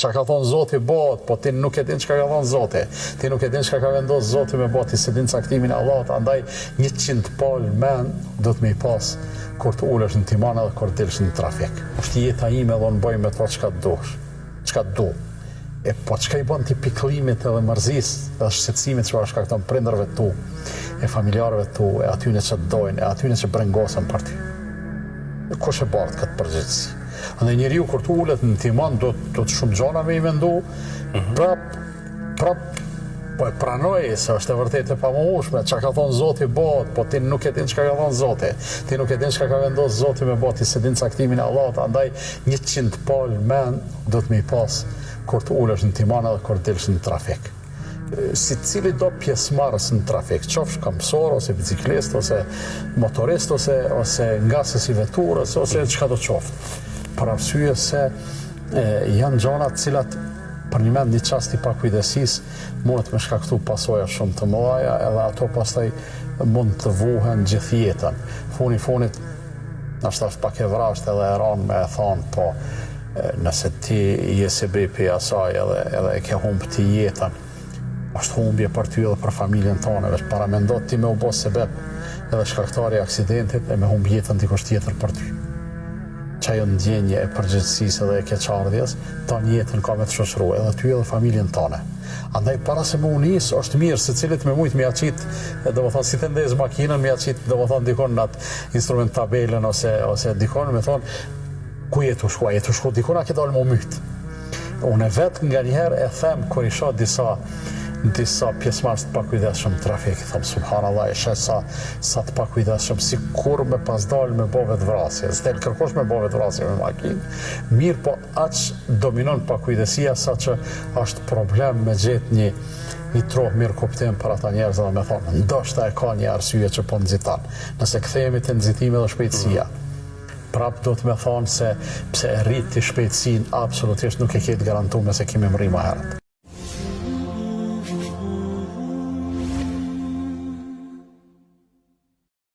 Çka ka thonë Zoti bohet, po ti nuk e din çka ka thonë Zoti. Ti nuk e din çka ka vendos Zoti me bo, ti s'e din caktimin e Allahut, andaj 100 palë men duhet me i pas kur të ulesh në timon edhe kur të dilsh në trafik. Është jeta ime dhe unë bëj me to çka të dush, çka të du. E po çka i bën ti pikëllimit edhe mërzisë edhe shqetësimit që ua shkakton prindërve tu, e familjarëve tu, e atyne që të dojnë, e atyne që brengosen për ty. Kush e bart këtë përgjegjësi? Andaj njeriu kur të ulet në timon do të shumë gjona me i mendu, mm -hmm. prap prap po e pranoj se është e vërtetë e pamohueshme, çka ka thonë Zoti bohet, po ti nuk e din çka ka thonë Zoti. Ti nuk e din çka ka vendos Zoti me bo, ti s'e din caktimin e Allahut, andaj 100 palë men duhet me i pas kur të ulesh në timon edhe kur të dilsh në trafik. Si cilido pjesëmarrës në trafik, qofsh këmbësor ose biciklist ose motorist ose ose ngasës i veturës ose çka do qoftë. Për arsye se e, janë gjëra të cilat përnjëmend një çast i pakujdesisë mundet me shkaktu pasoja shumë të mëdha edhe ato pastaj mund të vuhen gjithë jetën. Funi funit Nashta është pak e vrazhdë edhe e rëndë me e thonë, po nëse ti je sebepi i asaj edhe edhe e ke humb ti jetën, është humbje për ty edhe për familjen tane, veç paramendo ti me u bo sebep edhe shkaktar i aksidentit e me humb jetën dikush tjetër për ty. Qajo ndjenjë e përgjegjësisë edhe e keqardhjes, tanë jetën ka me të shoqëru edhe ty edhe familjen tane. Andaj para se me u nis, është mirë secilit me mujt me ja qit, domethënë si të ndez makinën, me ja qit, domethënë dikun në atë instrument tabelën ose ose dikun me thonë ku je tu shku, a je tu shku dikun a ke dalë me u myt. Unë vetë nganjëherë e them kur i shoh disa disa pjesëmarrës të pakujdesshëm në trafik, i them subhanallah e sheh sa sa të pakujdesshëm sikur me pas dalë me bo vetëvrasje. S'del kërkush me bo vetëvrasje me makinë. Mirëpo aq dominon pakujdesia sa që është problem me gjetë një një trohë mirëkuptim për ata njerëz edhe me thonë, ndoshta e ka një arsye që po nxiton. Nëse kthehemi te nxitimi dhe shpejtësia, prap duhet me thonë se pse e rrit ti shpejtësinë absolutisht nuk e ke të garantuar se ke me mrri më herët.